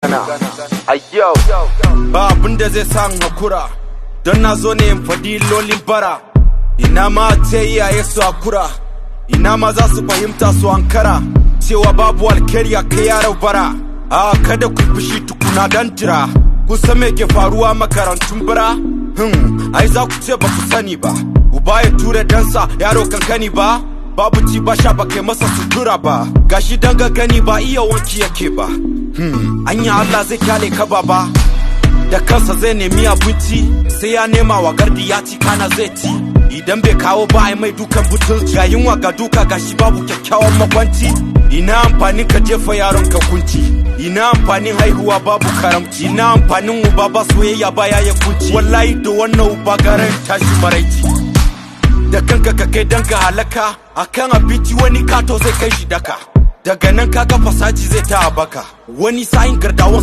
Magana ayyau. Ba abin da zai sa in hakura, don na zo ne in faɗi lolin bara. Ina ma ce iyaye su hakura, ina ma za su fahimta su ankara cewa babu alkhairi a kai yaran bara. A kada ku fushi tukuna dan jira. Kun san me ke faruwa makarantun bara? Ai za ku ce ba ku sani ba. Uba ya ture dansa yaro kankani ba, babu ci ba sha, ba kai masa sutura ba, gashi dan gani ba iya wanki yake ba. Anya Allah zai kyale ka baba? Da kansa zai nemi abinci, sai ya nema wa gardi ya ci, kana zai ci. Idan bai kawo ba, ai mai dukan butulci. Ga yunwa, ga duka, ga shi babu kyakkyawan makwanci. Ina amfanin ka jefa yaron ka kunci? Ina amfanin haihuwa babu karamci? Ina amfanin uba ba soyayya ba ya kunci? Wallahi da wannan uba garan tashi maraici. Da kanka ka kai danka halaka akan abinci, wani kato zai kai shi daka. Daga nan kaga fasaji zai ta baka wani sa'in gardawan.